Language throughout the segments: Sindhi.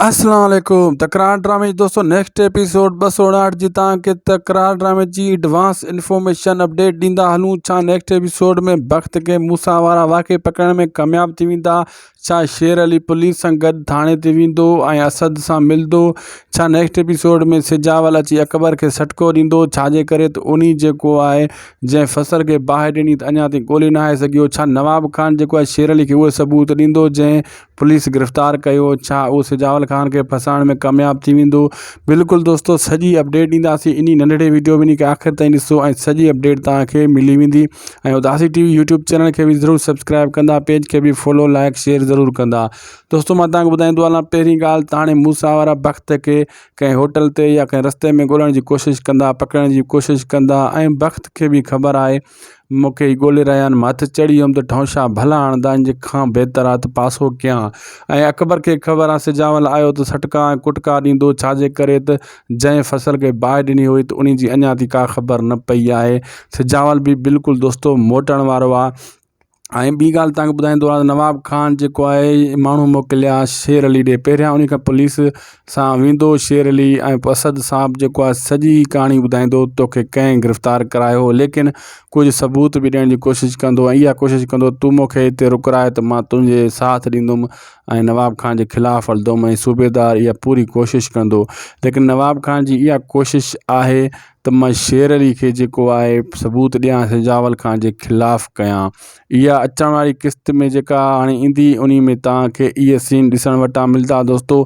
اسلام عليڪم تڪرار ڊرامي جي دوستو نيڪسٽ ايپيسوڊ 259 جي تان کي تڪرار ڊرامي جي ايڊوانس انفارميشن اپڊيٽ ڏيندا هلون ڇا نيڪسٽ ايپيسوڊ ۾ بخت کي موسيٰ وارا واقعي پڪڙڻ ۾ ڪامياب ٿي ويندا ڇا شير علي پوليس سان گڏ ٿاڻي تي ويندو ۽ اسد سان ملندو ڇا نيڪسٽ ايپيسوڊ ۾ سجاول اچي اڪبر کي سٽڪو ڏيندو ڇا جي ڪري ته انهي جيڪو آهي جنهن فصل کي باهه ڏني ته اڃا تائين ڳولي ناهي سگهيو ڇا نواب خان جيڪو آهي شير علي کي اهي ثبوت ڏيندو جنهن پوليس گرفتار ڪيو ڇا اهو سجاول خان کي ڦاسائڻ ۾ ڪامياب ٿي ويندو بلڪل دوستو سڄي اپڊيٽ ڏينداسين انهي ننڍڙي ويڊيو ۾ کي آخر تائين ڏسو ۽ سڄي اپڊيٽ توهان کي ملي ويندي ۽ Udasi T V YouTube channel کي به ضرور سبسڪرائب ڪندا پيج کي به فالو لائڪ شيئر ضرور ڪندا دوستو مان توهان کي ٻڌائيندو هلان پهرين ڳالهه ته هاڻي موسيٰ وارا بخت کي ڪنهن هوٽل تي يا ڪنهن رستي ۾ ڳولڻ جي ڪوشش ڪندا پڪڙڻ جي ڪوشش ڪندا ۽ بخت کي به خبر آهي مون کي هي ڳولي رهيا آهن. مان هٿ چڙهي ويم ته ٺونشا ڀلا هڻندا ان جي کان بهتر آ ته پاسو ڪيان. ۽ اڪبر کي خبر آ سجاول آيو ته سٽڪا ۽ ڪٽڪا ڏيندو ڇا جي ڪري ته جنهن فصل کي باهه ڏني هئي ته انهي جي اڃا تائين ڪا خبر نه پئي آهي. سجاول به بلڪل دوستو موٽڻ وارو آ. ۽ ٻي ڳالهه توهان کي ٻڌائيندو هلان ته نواب خان جيڪو آهي ماڻهو موڪليا شير علي ڏي پهريان انهي کان پوليس سان ويندو شير علي ۽ پوء اسد صاحب جيڪو آهي سڄي ڪهاڻي ٻڌائيندو توکي ڪنهن گرفتار ڪرايو ليڪن ڪجهه ثبوت به ڏيڻ جي ڪوشش ڪندو ۽ اها ڪوشش ڪندو تون مونکي هتي رڪراء ته مان تنهنجي ساٿ ڏيندم ۽ نواب خان جي خلاف هلندم ۽ صوبيدار اها پوري ڪوشش ڪندو ليڪن نواب خان جي اها ڪوشش آهي ته مان شير علي کي جيڪو آهي ثبوت ڏيان سجاول خان جي خلاف ڪيان اها اچڻ واري قسط ۾ جيڪا هاڻي ايندي انهي ۾ توهان کي اهي سين ڏسڻ وٽان ملدا دوستو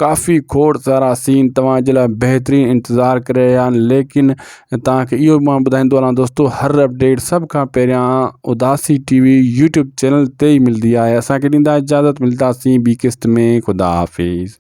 ڪافي کوڙ سارا سين توهان جي لاء بهترين انتظار ڪري رهيا آهن ليڪن توهان کي اهو مان ٻڌائيندو هلان دوستو هر اپڊيٽ سڀ کان پهريان Udasi T V YouTube channel تي ئي ملدي آهي اسانکي ڏيندا اجازت ملداسين ٻي قسط ۾ خدا حافظ.